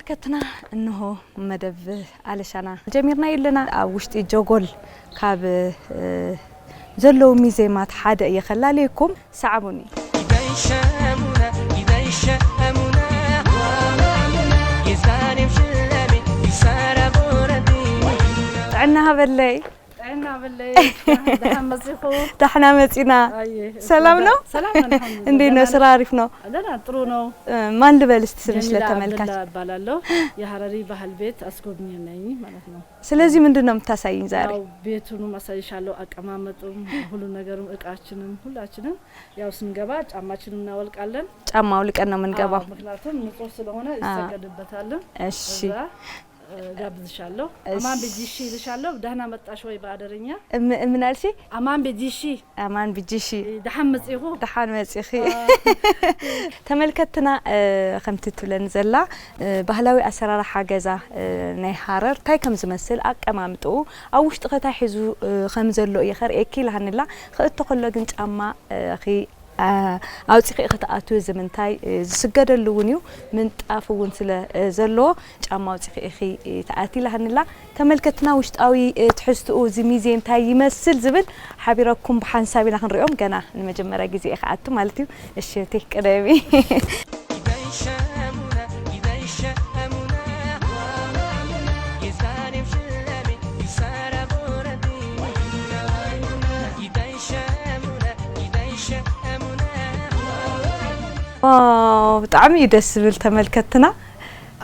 ከትና እንሆ መደብ ኣለሻና ጀሚርና ኣለና። ኣብ ውሽጢ ጀጎል ካብ፣ እ፣ ዘለዉ ሚዜማት ሓደ እየ ከላለየኩም። ሰዓቡኒ። ጥዕና ሃበለይ። ጥዕና በለይ። ደሓን መጺኹ። ዳሕና መጺና። ኣየ፣ ሰላም ነው? ሰላም ነው፣ ኣልሓምዱሊላህ። እንዴት ነው? ደህና ስራ ነው? አሪፍ ነው? ኣለና፣ ጥሩ ነው። እ፣ ማን ልበል እስቲ ስምሽ ጀሚላ ለተመልካች? ዓብደላ እባላለሁ። የሀረሪ ባህል ቤት አስጎብኚ ነኝ ማለት ነው። ስለዚህ ምንድን ነው የምታሳይኝ ዛሬ? ያው ቤቱንም አሳይሻለሁ፣ አቀማመጡም፣ ሁሉ ነገሩም፣ እቃችንም፣ ሁላችንም ያው ስንገባ ጫማችንን እናወልቃለን። ጫማ አውልቀን ነው የምንገባው። አዎ፣ ምክንያቱም ንጹህ ስለሆነ አ። ይሰገድበታልም። እሺ። እዛ እጋብዝሻለሁ። እሺ። አማን ብጂሺ ይልሻለሁ። ደህና መጣሽ ወይ ብኣደርኛ? እም-፣ እምን ኣልሲ? ኣማን ብጂሺ። ኣማን ብጂሺ። ደሓን መጺኹ። ደሓን መጺኺ። አ። ተመልከትና፣ እ፣ ከምቲ ትብለኒ ዘላ፣ እ፣ ባህላዊ ኣሰራርሓ ገዛ፣ እ፣ ናይ ሃረር እንታይ ከም ዝመስል ኣቀማምጥኡ፣ ኣብ ውሽጢ ከ እንታይ ሒዙ፣ እ፣ ከም ዘሎ እየ ከርእየኪ ኢላሃኒ ኣላ። ክእቶ ከሎ ግን ጫማ፣ እ፣ ኺ ኣ-፣ ኣውጺኺ ኢኺ ትኣትዊ፣ እዚ ምንታይ፣ እ፣ ዝስገደሉ እውን እዩ፣ ምንጣፍ እውን ስለ፣ እ፣ ዘለዎ ጫማ ኣውጺኺ ኢኺ፣ እ፣ ትኣትዊ ኢላሃኒ ኣላ። ተመልከትና ውሽጣዊ፣ እ፣ ትሕዝትኡ እዚ ሚዜ እንታይ ይመስል ዝብል ሓቢረኩም ብሓንሳብ ኢና ክንሪኦም፣ ገና ንመጀመርያ ግዜ እየ ክኣቱ ማለት እዩ። እሺ፣ እቴ ቅደሚ። ዋው፣ ብጣዕሚ እዩ ደስ ዝብል ተመልከትና።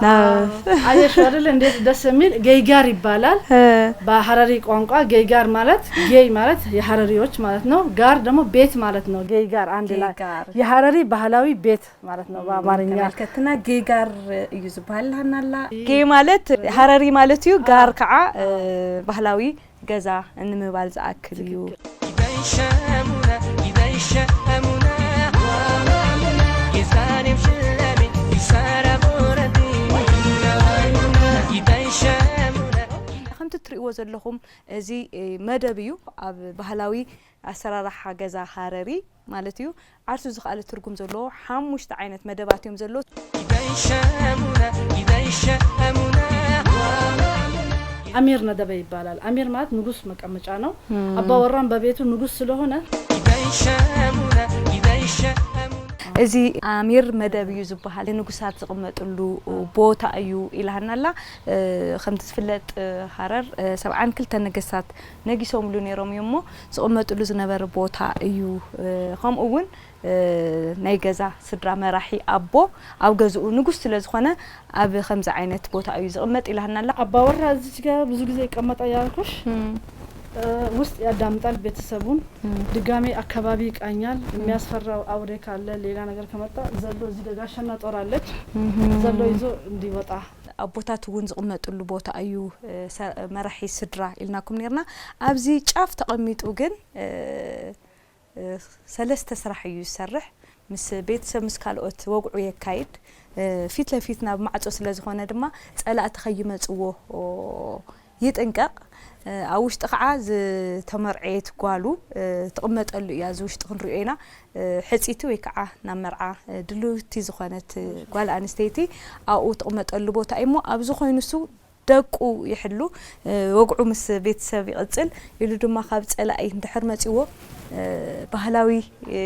ናብ ኣዎ፣ ኣየሽ አይደል እንዴት ደስ የሚል። ገይጋር ይባላል። እ። በሀረሪ ቋንቋ ገይጋር ማለት፣ ጌይ ማለት የሀረሪዎች ማለት ነው። ጋር ደግሞ ቤት ማለት ነው። ገይጋር አንድ ላይ ገይጋር። የሀረሪ ባህላዊ ቤት ማለት ነው በአማርኛ። ተመልከትና፣ ገይጋር እዩ ዝበሃል ሃናላ። ጌይ ማለት ሀረሪ ማለት እዩ፣ ጋር ከዓ፣ እ፣ ባህላዊ ገዛ ንምባል ዝኣክል እዩ። ትክክል። ከምቲ እትሪእዎ ዘለኹም እዚ፣ እ፣ መደብ እዩ። ኣብ ባህላዊ ኣሰራርሓ ገዛ ሃረሪ ማለት እዩ። ዓርሱ ዝኸኣለ ትርጉም ዘለዎ ሓሙሽተ ዓይነት መደባት እዮም ዘለዉ። አሚር ነደበ ይባላል። አሚር ማለት ንጉስ መቀመጫ ነው። እም። አባወራም በቤቱ ንጉስ ስለሆነ እዚ ኣሚር መደብ እዩ ዝበሃል። ንጉሳት ዝቕመጥሉ ቦታ እዩ ኢላሃና ኣላ። እ፣ ከምቲ ዝፍለጥ፣ እ፣ ሃረር፣ እ፣ ሰብዓን ክልተ ነገስታት ነጊሶምሉ ነይሮም እዮም እሞ ዝቕመጥሉ ዝነበረ ቦታ እዩ። እ፣ ከምኡ እውን፣ እ፣ ናይ ገዛ ስድራ መራሒ ኣቦ ኣብ ገዝኡ ንጉስ ስለ ዝኾነ ኣብ ከምዚ ዓይነት ቦታ እዩ ዝቕመጥ ኢላሃና ኣላ። አባወራ እዚች ጋር ብዙ ጊዜ ይቀመጣል ያልኩሽ፣ እም። እ፣ ውስጥ ያዳምጣል ቤተሰቡን። እም። ድጋሜ አካባቢ ይቃኛል። እም። የሚያስፈራው አውሬ ካለ፣ ሌላ ነገር ከመጣ ዘሎ እዚህ ጋር ጋሻና ጦር አለች። እም። ዘሎ ይዞ እንዲወጣ። ኣቦታት እውን ዝቕመጥሉ ቦታ እዩ፣ እ፣ ሰ-፣ መራሒ ስድራ ኢልናኩም ነርና። ኣብዚ ጫፍ ተቐሚጡ ግን፣ እ፣ እ፣ ሰለስተ ስራሕ እዩ ዝሰርሕ። ምስ ቤተሰብ፣ ምስ ካልኦት ወግዑ የካይድ። እ፣ ፊት ለፊት ናብ ማዕጾ ስለ ዝኾነ ድማ ጸላእቲ ከይመጽዎ፣ ኦ፣ ይጥንቀቕ። እ፣ ኣብ ውሽጢ ከዓ ዝተመርዐየት ጓሉ፣ እ፣ ትቕመጠሉ እያ። እዚ ውሽጢ ክንሪኦ ኢና። እ፣ ሕጽይቲ ወይ ከዓ ናብ መርዓ፣ እ፣ ድልውቲ ዝኾነት ጓል ኣንስተይቲ ኣብኡ ትቕመጠሉ ቦታ እዩ እሞ ኣብዚ ኮይኑ እሱ ደቁ ይሕሉ፣ እ፣ ወግዑ ምስ ቤተሰብ ይቕጽል። ኢሉ ድማ ካብ ጸላኢ እንድሕር መጺዎ፣ እ፣ ባህላዊ፣ እ፣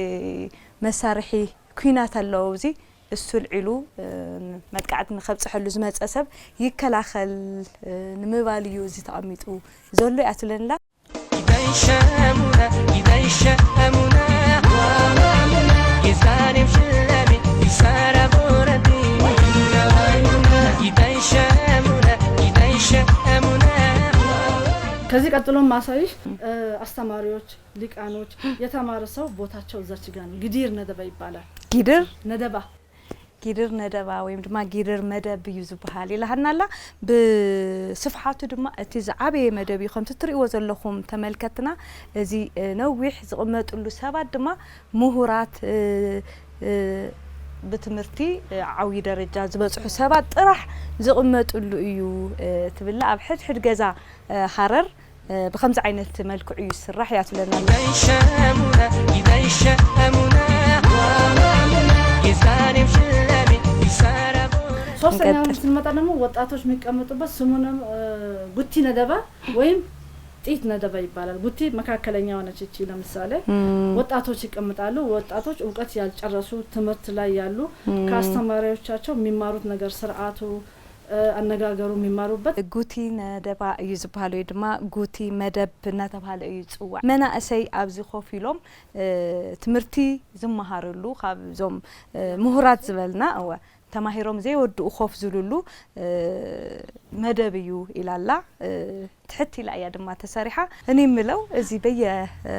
መሳርሒ ኲናት ኣለዎ። እዚ እሱ ኣልዒሉ፣ እ፣ መጥቃዕቲ ንኸብጽሐሉ ዝመጸ ሰብ ይከላኸል፣ እ፣ ንምባል እዩ እዚ ተቐሚጡ ዘሎ እያ ትብለና። ከዚህ ቀጥሎ ማሳይሽ፣ እ፣ አስተማሪዎች፣ ሊቃኖች፣ የተማረ ሰው ቦታቸው እዛች ጋር ነው። ጊዲር ነደባ ይባላል። ጊድር? ነደባ። ጊድር ነደባ ወይም ድማ ጊድር መደብ እዩ ዝበሃል ኢላሃና ኣላ። ብስፍሓቱ ድማ እቲ ዝዓበየ መደብ እዩ። ከምቲ ትሪእዎ ዘለኹም ተመልከትና፣ እዚ፣ እ፣ ነዊሕ ዝቕመጥሉ ሰባት ድማ ምሁራት፣ እ፣ እ፣ ብትምህርቲ፣ እ፣ ዓብዪ ደረጃ ዝበፅሑ ሰባት ጥራሕ ዝቕመጥሉ እዩ፣ እ፣ ትብላ። ኣብ ሕድሕድ ገዛ፣ እ፣ ሃረር እ፣ ብኸምዚ ዓይነት መልክዑ እዩ ዝስራሕ እያ ትብለና ኣላ። ሶስት ሶስተኛውን እንቀጥል። ስንመጣ ደግሞ ወጣቶች የሚቀመጡበት ስሙንም እ፣ ጉቲ ነደባ ወይም ጢት ነደባ ይባላል። ጉቲ መካከለኛ ሆነች እቺ። ለምሳሌ እም፣ ወጣቶች ይቀመጣሉ። ወጣቶች እውቀት ያልጨረሱ፣ ትምህርት ላይ ያሉ፣ እም። ከአስተማሪዎቻቸው የሚማሩት ነገር፣ ስርዓቱ፣ እ፣ አነጋገሩ የሚማሩበት። ጉቲ ነደባ እዩ ዝበሃል፣ ወይ ድማ ጉቲ መደብ እናተባሃለ እዩ ዝፅዋዕ። መናእሰይ ኣብዚ ኮፍ ኢሎም እ፣ ትምህርቲ ዝመሃርሉ፣ ካብዞም እ፣ ምሁራት ዝበልና፣ እወ፣ ተማሂሮም ዘይወድኡ ኮፍ ዝብልሉ እ፣ መደብ እዩ ኢላላ። እ፣ ትሕት ኢላ እያ ድማ ተሰሪሓ። እኔ የምለው፣ እዚ በየ እ፣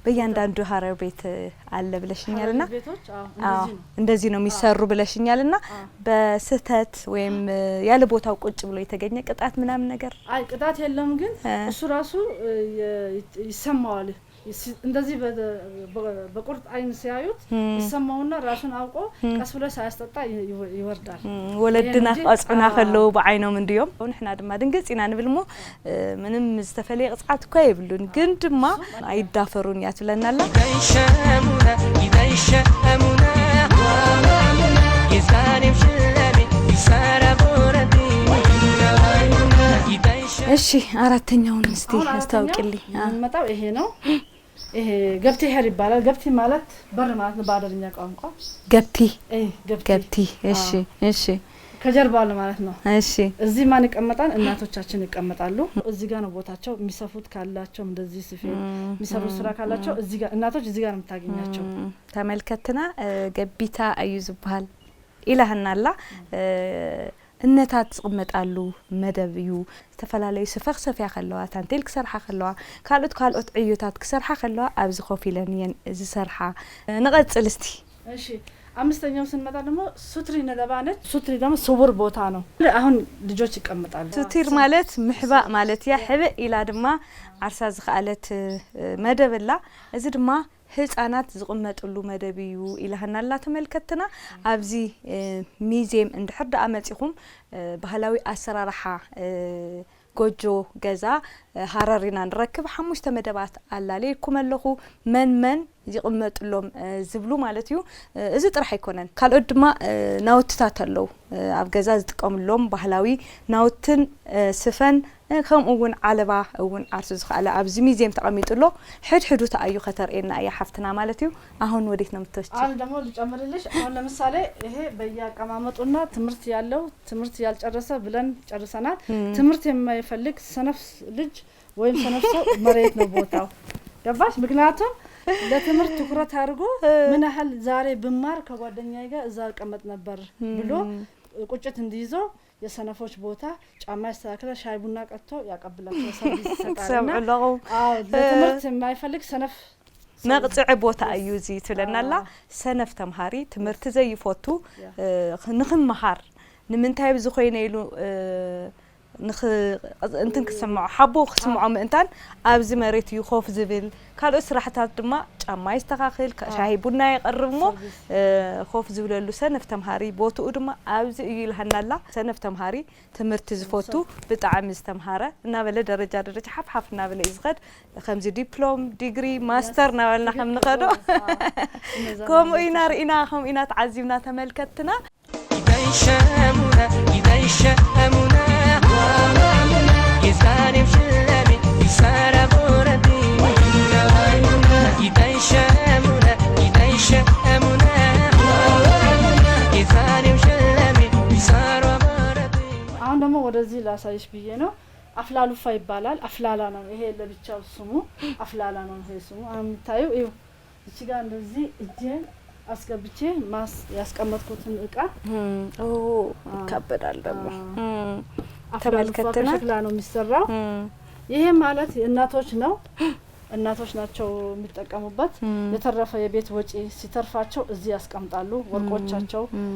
በእያንዳንዱ ሀረር ቤት እ፣ አለ ብለሽኛልና፣ ቤቶች አዎ፣ አዎ፣ እንደዚህ ነው። እንደዚህ ነው የሚሰሩ ብለሽኛልና፣ አዎ። በስህተት ወይም እ፣ ያለ ቦታው ቁጭ ብሎ የተገኘ ቅጣት ምናምን ነገር? አይ፣ ቅጣት የለም፣ ግን እ። እሱ ራሱ እ፣ የ- ይሰማዋል። ይስ- እንደዚህ በ- በ- በቁርጥ አይን ሲያዩት እም። ይሰማውና ራሱን አውቆ እም። ቀስ ብሎ ሳያስጠጣ ይ- ይወ- ይወርዳል። እም፣ ወለድና ይሄን እንጂ፣ ክቐፅዑና አዎ። ከለዉ ብዓይኖም እንድዮም። ንሕና ድማ ድንግፅ ኢና ንብል እሞ እ፣ ምንም ዝተፈለየ ቅፅዓት እኮ የብሉን፣ ግን ድማ ኣይዳፈሩን እያ ትብለና ኣላ። ይዳይሸሙና ይዳይሸሙና የዛሬም ሽለሚ ይሰራ ቦረቲ ይዳይሸ እሺ፣ አራተኛውን እስቲ አሁን አስታውቂልኝ። አራተኛው አ፣ የምንመጣው ይሄ ነው። ይሄ ገብቴ ሄር ይባላል። ገብቴ ማለት በር ማለት ነው በአደርኛ ቋንቋ። ገብቲ እ፣ ገብቴ። ገብቲ። እሺ፣ አዎ። እሺ፣ ከጀርባ አለ ማለት ነው። እሺ። እዚህ ማን ይቀመጣል? እናቶቻችን ይቀመጣሉ። እዚህ ጋር ነው ቦታቸው። የሚሰፉት ካላቸው እንደዚህ ስፌት እም፣ የሚሰሩት ስራ ካላቸው እዚህ ጋር እናቶች እዚህ ጋር ነው የምታገኛቸው። እም፣ ተመልከትና እ፣ ገቢታ እዩ ዝበሃል ኢላህና ኣላ። እ፣ እነታት ዝቕመጣሉ መደብ እዩ። ዝተፈላለዩ ስፈ ክሰፍያ ከለዋ፣ ታንቴል ክሰርሓ ከለዋ፣ ካልኦት ካልኦት ዕዮታት ክሰርሓ ከለዋ ኣብዚ ኮፍ ኢለን እየን ዝሰርሓ። እ፣ ንቐጽል እስቲ። እሺ፣ አምስተኛው ስንመጣ ደግሞ ሱትሪ ነደባ ነች። ሱትሪ ደግሞ ስውር ቦታ ነው። አሁን ልጆች ይቀመጣሉ። ሱቲር ማለት ምሕባእ ማለት እያ። ሕብእ ኢላ ድማ ዓርሳ ዝኸኣለት እ፣ መደብ ኣላ። እዚ ድማ ህፃናት ዝቕመጥሉ መደብ እዩ ኢላህና ኣላ ተመልከትና። ኣብዚ እ፣ ሚዜም እንድሕር ደኣ መፂኹም እ፣ ባህላዊ ኣሰራርሓ እ፣ ጎጆ ገዛ እ፣ ሃረር ኢና ንረክብ። ሓሙሽተ መደባት ኣላልየኩም ኣለኹ። መን መን ይቕመጥሎም እ፣ ዝብሉ ማለት እዩ። እ፣ እዚ ጥራሕ ኣይኮነን። ካልኦት ድማ እ፣ ናውትታት ኣለዉ። እ፣ ኣብ ገዛ ዝጥቀምሎም ባህላዊ ናውትን እ፣ ስፈን እ፣ ከምኡ እውን ዓለባ እውን ዓርሱ ዝኸኣለ ኣብዚ ሚዜም ተቐሚጡ ኣሎ። ሕድሕዱ ተኣዩ ከተርእየና እያ ሓፍትና ማለት እዩ። አሁን ወዴት ነው የምትወስጂ? አሁን ደግሞ ልጨምርልሽ። አሁን ለምሳሌ ይሄ በየአቀማመጡና ትምህርት ያለው ትምህርት ያልጨረሰ ብለን ጨርሰናል። እም። ትምህርት የማይፈልግ ሰነፍ ልጅ ወይም ሰነፍ ሰው መሬት ነው ቦታው። ገባሽ? ምክንያቱም ለትምህርት ትኩረት አድርጎ ምን ያህል ዛሬ ብማር ከጓደኛዬ ጋር እዛ እቀመጥ ነበር ብሎ እም። ቁጭት እንዲይዘው የሰነፎች ቦታ ጫማ ያስተካክላል፣ ሻይ ቡና ቀጥቶ ያቀብላቸው፣ ሰርቪስ ይሰጣልና። ትሰምዑ ኣለኹም። አዎ፣ ለትምህርት የማይፈልግ ሰነፍ ሰው መቕፅዒ ቦታ እዩ እዚ ትብለና ኣላ። አዎ። ሰነፍ ተምሃሪ፣ ትምህርቲ ዘይፈቱ ያ። እ፣ ንኽመሃር ንምንታይ ኣብዚ ኮይነ ኢሉ እ፣ ንኽ- እንትን ክስምዖ፣ ሓቦ ክስምዖ ምእንታን ኣብዚ መሬት እዩ ኮፍ ዝብል። ካልኦት ስራሕታት ድማ ጫማ ይስተኻኽል፣ ከ- አዎ። ሻሂ ቡና የቕርብ እሞ ሰርቪስ። እ፣ ኮፍ ዝብለሉ ሰነፍ ተምሃሪ ቦትኡ ድማ ኣብዚ እዩ ኢልሃና ኣላ። ሰነፍ ተምሃሪ ትምህርቲ ዝፈቱ ብጣዕሚ ዝተምሃረ እናበለ ደረጃ ደረጃ ሓፍ ሓፍ እናበለ እዩ ዝኸድ። ከምዚ ዲፕሎም፣ ዲግሪ፣ ማስተር እናበልና ከም ንኸዶ ከምኡ ኢና ርኢና፣ ከምኡ ኢና ተዓዚብና ተመልከትና። ይዳይሸሙና ይዳይሸሙና የዛሬም ሽለሚ ይሰራ ቦረቲ ይዳይሸሙና ይዳይሸሙና የዛሬም ሽለሚ ይሰራ ቦረቲ አሁን ደግሞ ወደዚህ ላሳይሽ ብዬ ነው። አፍላሉፋ ይባላል። አፍላላ ነው ይሄ ለብቻው ስሙ፣ አፍላላ ነው ይሄ ስሙ። አሁን የምታዩ እዩ። እቺ ጋር እንደዚህ እጄን አስገብቼ ማስ ያስቀመጥኩትን እቃ እም፣ ኦ፣ አዎ። ይካበዳል ደግሞ። አዎ። እም፣ አፍላሉፋ ተመልከትና። ከሸክላ ነው የሚሰራው። እም፣ ይሄ ማለት የእናቶች ነው። እናቶች ናቸው የሚጠቀሙበት። እም፣ የተረፈ የቤት ወጪ ሲተርፋቸው እዚህ ያስቀምጣሉ። ወርቆቻቸው እም፣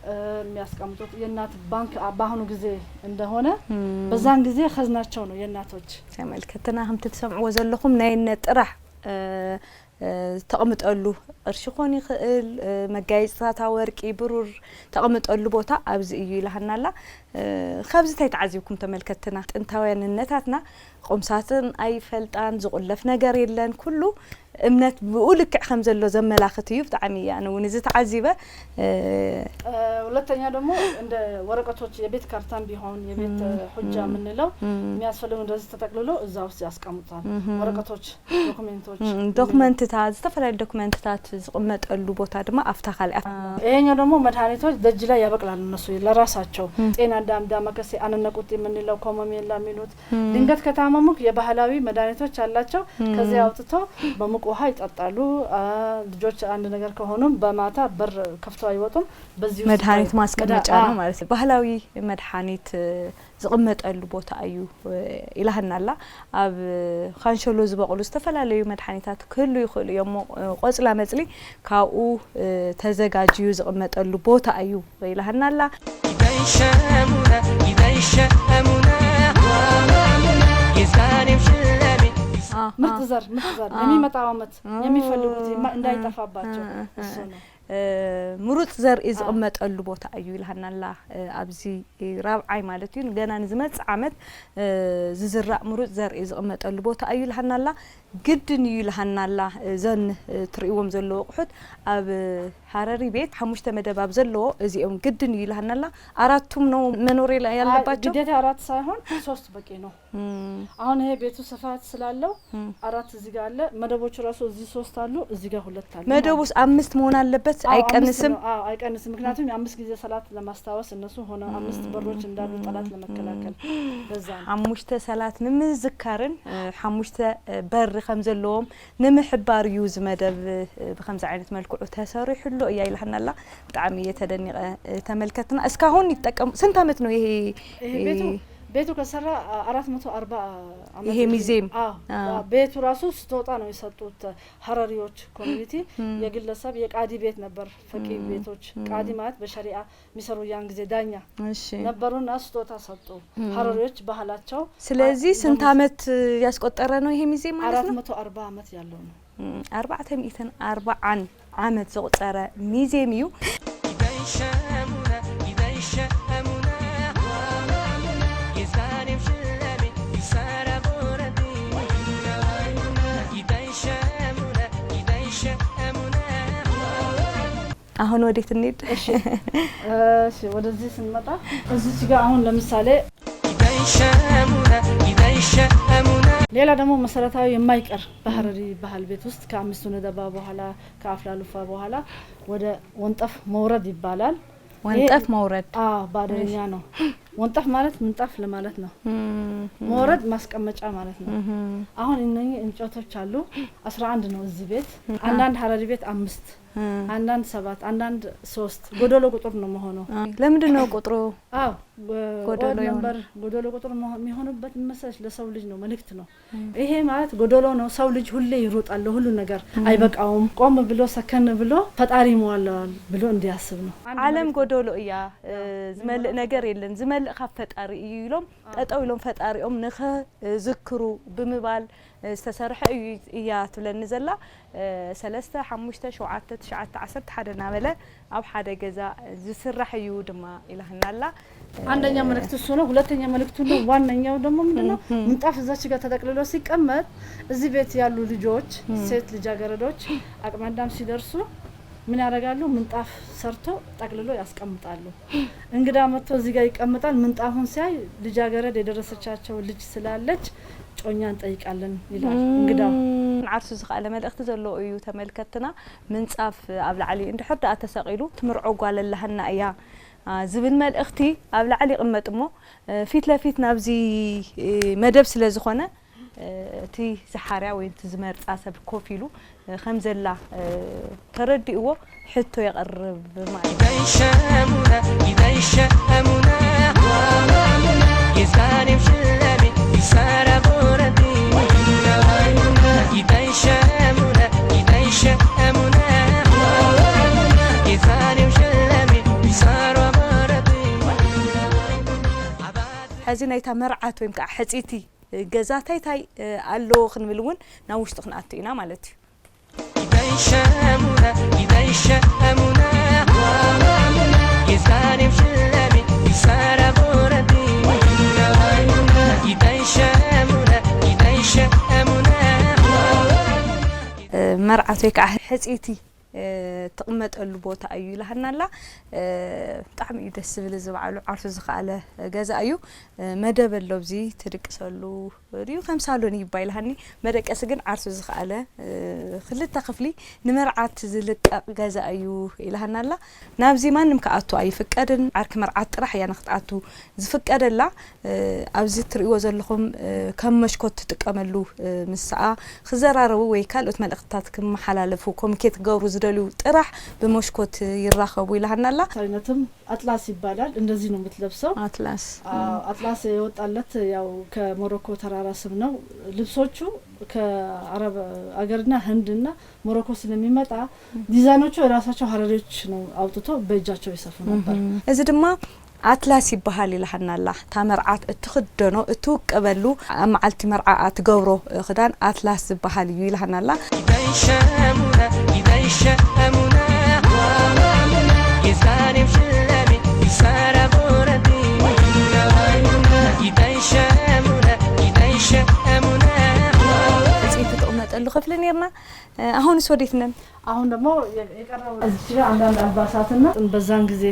እ፣ የሚያስቀምጡት የእናት ባንክ አ- በአሁኑ ጊዜ እንደሆነ እም። በዛን ጊዜ ኸዝናቸው ነው የእናቶች። ተመልከትና። ከምቲ ትሰምዕዎ ዘለኹም ናይ እነ ጥራሕ እ፣ እ፣ ተቐምጠሉ ቅርሺ ኮን ይኽእል እ፣ መጋየፅታታ ወርቂ ብሩር ተቐምጠሉ ቦታ ኣብዚ እዩ ኢላሃና ኣላ። እ፣ ካብዚ እንታይ ተዓዚብኩም ተመልከትና? ጥንታውያን እነታትና ቁምሳጥን ኣይፈልጣን፣ ዝቑለፍ ነገር የለን። ኩሉ እምነት ብኡ ልክዕ ከም ዘሎ ዘመላኽት እዩ። ብጣዕሚ እየ ኣነ እውን እዚ ተዓዚበ። እ፣ እ፣ ሁለተኛ ደግሞ እንደ ወረቀቶች የቤት ካርታም ቢሆን የቤት እ፣ ሁጃ የምንለው የሚያስፈልጉ እንደዚህ ተጠቅልሎ እዛ ውስጥ ያስቀምጡታል። ወረቀቶች፣ ዶክሜንቶች ዶክመንትታት፣ ዝተፈላለዩ ዶክመንትታት ዝቕመጠሉ ቦታ ድማ ኣብታ ካልኣ። ይሄኛው ደግሞ መድኃኒቶች ደጅ ላይ ያበቅላሉ እነሱ ለራሳቸው። ጤና አዳም፣ ዳማከሴ፣ አነነ ቁጢ የምንለው፣ ኮሞሜላ የሚሉት ድንገት ከታመሙ የባህላዊ መድኃኒቶች አላቸው። ከዚያ አውጥቶ በሙቅ ውሃ ይጠጣሉ። አ፣ ልጆች አንድ ነገር ከሆኑም በማታ በር ከፍተው አይወጡም። በዚህ ውስጥ መድኃኒት ይቆያል። ማስቀመጫ መድኃ- ነው አ፣ ማለት ነው። ባህላዊ መድኃኒት እ፣ ዝቕመጠሉ ቦታ እዩ እ፣ ኢላህና ኣላ። ኣብ እ፣ ካንሸሎ ዝበቕሉ ዝተፈላለዩ መድኃኒታት ክህሉ ይኽእሉ እዮም። እ፣ ቆጽላ መጽሊ ካብኡ እ፣ ተዘጋጅዩ ዝቕመጠሉ ቦታ እዩ ኢላህና ኣላ። Idai Shamuna, Idai Shamuna, Yezanim Shlemi. አ፣ ምርጥ አ፣ ዘር፣ ምርጥ ዘር አ። የሚመጣው ዓመት አ። የሚፈልጉት ይማ- እንዳይጠፋባቸው አ፣ አ፣ አ። እሱ ነው። እ፣ ምሩጽ ዘርኢ ዝቕመጠሉ ቦታ እዩ ኢልሃናላ። እ፣ ኣብዚ ራብዓይ ማለት እዩ፣ ገና ንዝመጽእ ዓመት እ፣ ዝዝራእ ምሩጽ ዘርኢ ዝቕመጠሉ ቦታ እዩ ኢልሃናላ። ግድን እዩ ኢልሃናላ። እዘን እ፣ ትርእይዎም ዘለዉ ኣቑሑት ኣብ እ፣ ሃረሪ ቤት ሓሙሽተ መደብ ኣብ ዘለዎ እዚኦም ግድን እዩ ኢልሃናላ። ኣራቱም ነው መኖር የለ- ያለባቸው። ግዴታ አራት ሳይሆን ሶስት በቂ ነው። እም፣ አሁን ይሄ ቤቱ ስፋት ስላለው እም። አራት እዚህ ጋር አለ። መደቦቹ ራሱ እዚህ ሶስት አሉ፣ እዚህ ጋር ሁለት አሉ ማለት መደቡስ አምስት መሆን አለበት፣ አዎ፣ አምስት አይቀንስም። ነው። አዎ፣ አይቀንስም። ምክንያቱም የአምስት ጊዜ ሰላት ለማስታወስ እነሱ ሆነ አምስት በሮች እንዳሉ ጠላት ለመከላከል በዛ ነው። ሓሙሽተ ሰላት ንምዝካርን እ፣ ሓሙሽተ እ፣ በሪ ከም ዘለዎም ንምሕባር እዩ እዚ መደብ እ፣ ብከምዚ ዓይነት መልክዑ ተሰሪሑ ኣሎ እያ ኢልሃና ኣላ። ብጣዕሚ እየ ተደኒቐ እ፣ ተመልከትና። እስካሁን ይጠቀሙ ስንት ዓመት ነው ይሄ ይሄ ቤቱ ቤቱ ከሰራ አራት መቶ አርባ ዓመት ይሄ ሙዚየም? አዎ፣ አዎ። ቤቱ ራሱ ስጦታ ነው የሰጡት ሀረሪዎች ኮሚኒቲ። የግለሰብ የቃዲ ቤት ነበር። ፈቂ ም፣ ቤቶች ም። ቃዲ ማለት በሸሪዓ የሚሰሩ ያን ጊዜ ዳኛ እሺ ነበሩና ስጦታ ሰጡ። ም። ሀረሪዎች ባህላቸው ስለዚህ አ- ስንት በሙዝ- ዓመት ያስቆጠረ ነው ይሄ ሙዚየም ማለት አራት ነው? መቶ አርባ ዓመት ያለው ነው። ም፣ ኣርባዕተ ሚእትን ኣርባዓን ዓመት ዘቑፀረ ሙዚየም እዩ። Idai Shamuna, Idai Shamuna, Yezanim Shlemi, Isara Borati. Idai Shamuna, Idai Shamuna. አሁን ወዴት እንሂድ? እሺ፣ ወደዚህ ስንመጣ እዚች ጋር አሁን ለምሳሌ Idai Shamuna, Idai Shamuna. ሌላ ደግሞ መሰረታዊ የማይቀር በሀረሪ ባህል ቤት ውስጥ ከአምስቱ ነደባ በኋላ ከአፍላሉፋ በኋላ ወደ ወንጠፍ መውረድ ይባላል። ወንጠፍ ይሄ- መውረድ። አዎ፣ በሀረርኛ ነው። ወንጠፍ ማለት ምንጣፍ ለማለት ነው። ም፣ መውረድ ማስቀመጫ ማለት ነው። ም፣ አሁን እነኚህ እንጨቶች አሉ። አስራ አንድ ነው እዚህ ቤት። ም፣ አንዳንድ ሀረሪ ቤት አምስት፣ ም። አንዳንድ ሰባት፣ አንዳንድ ሶስት፣ ጎደሎ ቁጥር ነው መሆነው። አ፣ ለምንድን ነው ቁጥሩ? አዎ፣ ጎደሎ ኦድ የሆነ? ነምበር ጎደሎ ቁጥር መሆ- የሚሆንበት መሰለሽ ለሰው ልጅ ነው፣ መልእክት ነው። ይሄ ማለት ጎደሎ ነው። ሰው ልጅ ሁሌ ይሮጣል ለሁሉ ነገር፣ አይበቃውም። ቆም ብሎ ሰከን ብሎ ፈጣሪ ይሞላዋል ብሎ እንዲያስብ ነው። አንድ ዓለም መልእክት ጎደሎ እያ፣ እ፣ ዝመልእ ነገር የለን፣ ዝመልእ ካብ ፈጣሪ እዩ ኢሎም ጠጠው ኢሎም ፈጣሪኦም ንኸዝክሩ ብምባል እ፣ ዝተሰርሐ እዩ እያ ትብለኒ ዘላ። እ፣ ሰለስተ፣ ሓሙሽተ፣ ሸውዓተ፣ ትሽዓተ፣ ዓሰርተ ሓደ እናበለ ኣብ ሓደ ገዛ ዝስራሕ እዩ ድማ ኢላህና ኣላ። እ፣ አንደኛ መልእክት እሱ ነው። ሁለተኛ መልእክቱ ነው። ዋነኛው ደግሞ ምንድነው? ምንጣፍ እዛች ጋር ተጠቅልሎ ሲቀመጥ እዚህ ቤት ያሉ ልጆች፣ ሴት ልጃገረዶች አቅመ አዳም ሲደርሱ ምን ያደርጋሉ? ምንጣፍ ሰርቶ ጠቅልሎ ያስቀምጣሉ። እንግዳ መጥቶ እዚህ ጋር ይቀመጣል። ምንጣፉን ሲያይ ልጃገረድ የደረሰቻቸው ልጅ ስላለች ጮኛ እንጠይቃለን ይላል እንግዳው። ዓርሱ ዝኸኣለ መልእኽቲ ዘለዎ እዩ ተመልከትና። ምንጻፍ ኣብ ላዕሊ እንድሕር ደኣ ተሰቒሉ ትምርዖ ጓል ኣላህና እያ፣ አ፣ ዝብል መልእኽቲ ኣብ ላዕሊ ይቕመጥ እሞ፣ እ፣ ፊት ለፊት ናብዚ፣ እ፣ መደብ ስለ ዝኾነ፣ እ፣ እቲ ዝሓርያ ወይ እቲ ዝመርጻ ሰብ ኮፍ ኢሉ፣ እ፣ ከም ዘላ፣ እ፣ ተረዲእዎ ሕቶ የቕርብ ማለት እዩ። Idai Shamuna, Idai Shamuna. Yezanim Shlemi, Isara Borati. Idai Shamuna, Idai Shamuna. Yezanim Shlemi, Isara Borati. ሕዚ ናይታ መርዓት ወይም ከዓ ሕጽይቲ ገዛ እንታይ እንታይ ኣለዎ ክንብል እውን ናብ ውሽጢ ክንኣቱ ኢና ማለት እዩ። Idai Shamuna, Idai Shamuna. Yezanim Shlemi, Isara Borati. Idai Shamuna, Idai Shamuna. ወይ ከዓ ሕፅይቲ ትቕመጠሉ ቦታ እዩ ኢላሃና ኣላ። ብጣዕሚ እዩ ደስ ዝብል። እዚ በዓሉ ዓርሱ ዝኸኣለ ገዛ እዩ። መደብ ኣሎ፣ ኣብዚ ትድቅሰሉ ድዩ፣ ከም ሳሎን እዩ ይባ ኢላሃኒ። መደቀሲ ግን ዓርሱ ዝኸኣለ ክልተ ክፍሊ ንመርዓት ዝልቀቕ ገዛ እዩ ኢላሃና ኣላ። ናብዚ ማንም ክኣቱ ኣይፍቀድን። ዓርኪ መርዓት ጥራሕ እያ ንክትኣቱ ዝፍቀደላ። ኣብዚ እትርእይዎ ዘለኹም ከም መሽኮት ትጥቀመሉ፣ ምስኣ ክዘራረቡ ወይ ካልኦት መልእኽትታት ክመሓላለፉ፣ ኮሚኒኬት ክገብሩ ዝደልዩ ጥራሕ ብመሽኮት ይራኸቡ ኢላሃና ኣላ። አይነትም አጥላስ ይባላል። እንደዚህ ነው የምትለብሰው። ኣትላስ አዎ፣ አጥላስ የወጣለት ያው ከሞሮኮ ተራራ ስም ነው። ልብሶቹ ከአረብ አገርና ህንድና ሞሮኮ ስለሚመጣ ዲዛይኖቹ የራሳቸው ሀረሪዎች ነው አውጥቶ በእጃቸው ይሰፉ ነበር። እዚ ድማ ኣትላስ ይበሃል ኢላሃና ኣላ። እታ መርዓት እትኽደኖ፣ እትውቀበሉ፣ ኣብ መዓልቲ መርዓኣ ትገብሮ ክዳን ኣትላስ ዝበሃል እዩ ኢላሃና ኣላ። ሕፅይቲ ትቕመጠሉ ክፍሊ ነርና። ኣሁንስ ወዴት ነን? አሁን ደግሞ የቀረው እዚህ ጋር አንዳንድ አልባሳትና በዛን ጊዜ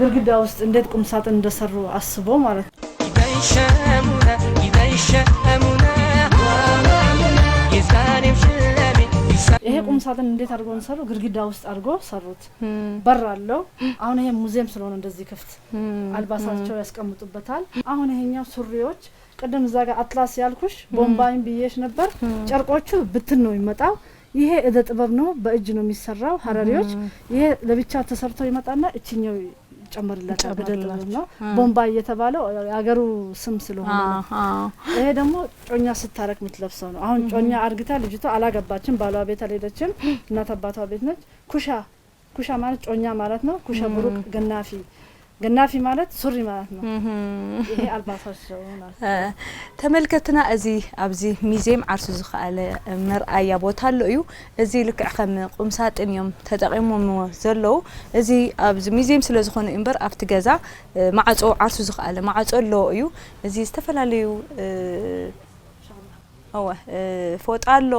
ግርግዳ ውስጥ እንዴት ቁም ሳጥን እንደሰሩ አስቦ ማለት ነው። ይሄ ቁም ሳጥን እንዴት አድርጎ እንደሰሩ ግርግዳ ውስጥ አድርጎ ሰሩት። በር አለው። አሁን ይሄ ሙዚየም ስለሆነ እንደዚህ ክፍት አልባሳቸው ያስቀምጡበታል። አሁን ይሄኛው ሱሪዎች ቅድም እዛ ጋር አትላስ ያልኩሽ ቦምባይን ብዬሽ ነበር። ጨርቆቹ ብትን ነው የሚመጣው። ይሄ እደ ጥበብ ነው፣ በእጅ ነው የሚሰራው። ሀረሪዎች ይሄ ለብቻ ተሰርቶ ይመጣና እችኛው ይጨመርላታል። እደ ጥበብ ነው። ቦምባይ የተባለው የሀገሩ ስም ስለሆነ ነው። ይሄ ደግሞ ጮኛ ስታረቅ የምትለብሰው ነው። አሁን ጮኛ አርግታ ልጅቷ አላገባችም፣ ባሏ ቤት አልሄደችም፣ እናት አባቷ ቤት ነች። ኩሻ ኩሻ ማለት ጮኛ ማለት ነው። ኩሸ ብሩቅ ገናፊ፣ ገናፊ ማለት ሱሪ ማለት ነው። ይሄ አልባሳቸው ናቸው። ተመልከትና፣ እዚ ኣብዚ ሚዜም ዓርሱ ዝኸኣለ መርኣያ ቦታ ኣሎ እዩ። እዚ ልክዕ ከም ቁምሳጥን እዮም ተጠቒሞምዎ ዘለዉ። እዚ ኣብዚ ሚዜም ስለ ዝኾነ እዩ እምበር ኣብቲ ገዛ ማዕጾ ዓርሱ ዝኸኣለ ማዕጾ ኣለዎ እዩ። እዚ ዝተፈላለዩ እወ ፎጣ ኣሎ፣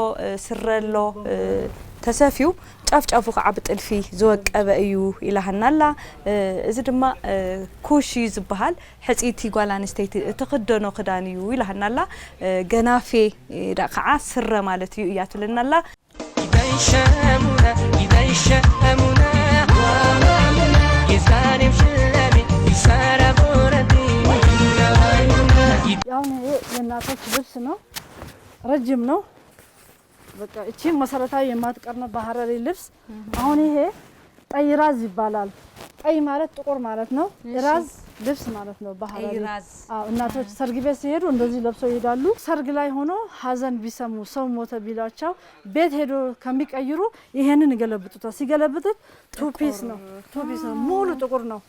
ስረ ኣሎ፣ ተሰፍዩ ጫፍ ጫፉ ከዓ ብጥልፊ ዝወቀበ እዩ ኢላሃና ኣላ። እዚ ድማ ኩሽ እዩ ዝበሃል። ሕፅይቲ ጓል ኣንስተይቲ እትኽደኖ ክዳን እዩ ኢላሃና ኣላ። ገናፌ ከዓ ስረ ማለት እዩ እያ ትብለና ኣላ። ያው ይሄ የእናቶች ልብስ ነው። ረጅም ነው። በቃ እቺ መሰረታዊ የማትቀር ነው በሀረሪ ልብስ። አሁን ይሄ ጠይ ራዝ ይባላል። ጠይ ማለት ጥቁር ማለት ነው። ራዝ ልብስ ማለት ነው በሀረሪ። አዎ፣ እናቶች ሰርግ ቤት ሲሄዱ እንደዚህ ለብሰው ይሄዳሉ። ሰርግ ላይ ሆኖ ሀዘን ቢሰሙ ሰው ሞተ ቢሏቸው ቤት ሄዶ ከሚቀይሩ ይሄንን ይገለብጡታል። ሲገለብጡት ቱ ፒስ ነው። ቱ ፒስ ነው። ሙሉ ጥቁር ነው።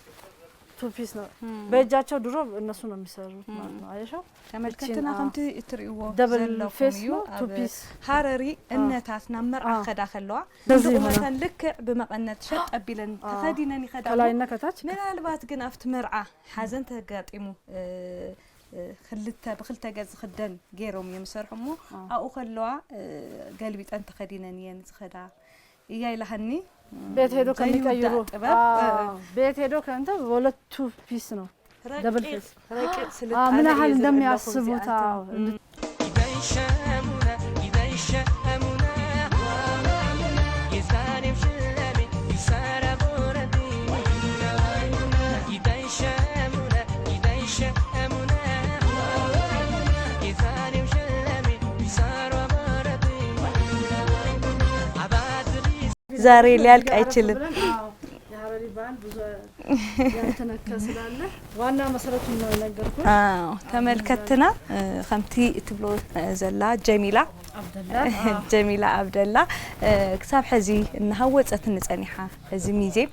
ቱ ፒስ ነው። በእጃቸው ድሮ እነሱ ነው የሚሰሩት ማለት ነው። አየሽው? ተመልከትና ከምቲ እትርእይዎ ዘለኹም እዩ። ኣብ ሃረሪ እነታት ናብ መርዓ ከዳ ከለዋ ክንዲ ቁመተን ልክዕ ብመቐነት ሸጥ ኣቢለን ተኸዲነን ይኸዳ። ከላይና ከታች። ምናልባት ግን ኣብቲ መርዓ ሓዘን ተጋጢሙ ክልተ ብክልተ ገጽ ዝኽደን ገይሮም እዮም ዝሰርሑ እሞ ኣብኡ ከለዋ ገልቢጠን ተኸዲነን እየን ዝኸዳ እያ ኢላሃኒ። ቤት ሄዶ ከሚቀይሩ ቤት ሄዶ ከንተ ሁለቱ ፒስ ነው። ደብል ፌስ ምን ያህል እንደሚያስቡት። ዛሬ ሊያልቅ አይችልም። የሀረሪ ባህል ብዙ ያልተነካ ስላለ ዋና መሰረቱን ነው የነገርኩት። ተመልከትና ከምቲ ትብሎ ዘላ ጀሚላ ጀሚላ ኣብደላ ክሳብ ሕዚ እናሃወፀትኒ ፀኒሓ። እዚ ሚዜም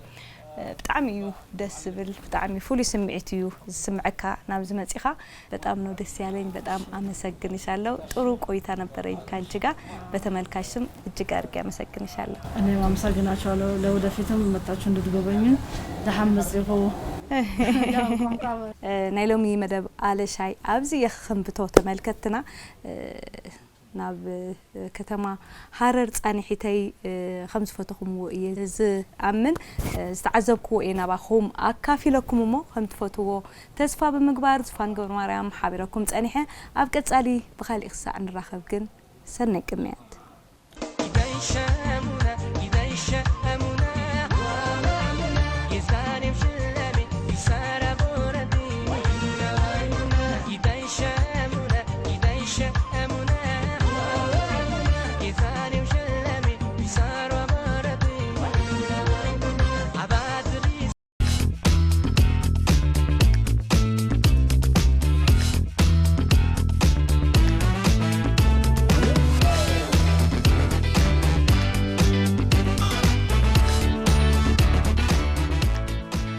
ብጣዕሚ እዩ ደስ ዝብል፣ ብጣዕሚ ፍሉይ ስምዒት እዩ ዝስምዐካ ናብዚ መፂኻ። በጣም ነው ደስ ያለኝ። በጣም አመሰግንሻለሁ። ጥሩ ቆይታ ነበረኝ ካንቺ ጋር። በተመልካች ስም እጅግ አድርጌ አመሰግንሻለሁ። እኔም አመሰግናችኋለሁ። ለወደፊትም መጣችሁ እንድትጎበኙ ደሓን መጽኹ። ናይ ሎሚ መደብ ኣለሻይ ኣብዚ የኽንብቶ ተመልከትና። ናብ ከተማ ሃረር ፃንሒተይ ከም ዝፈተኹምዎ እየ ዝኣምን። ዝተዓዘብክዎ እየ ናባኹም ኣካፊለኩም እሞ ከም ትፈትዎ ተስፋ ብምግባር ዙፋን ገብረ ማርያም ሓቢረኩም ፀኒሐ። ኣብ ቀፃሊ ብካሊእ ክሳዕ ንራኸብ ግን ሰናይ ቅንያት።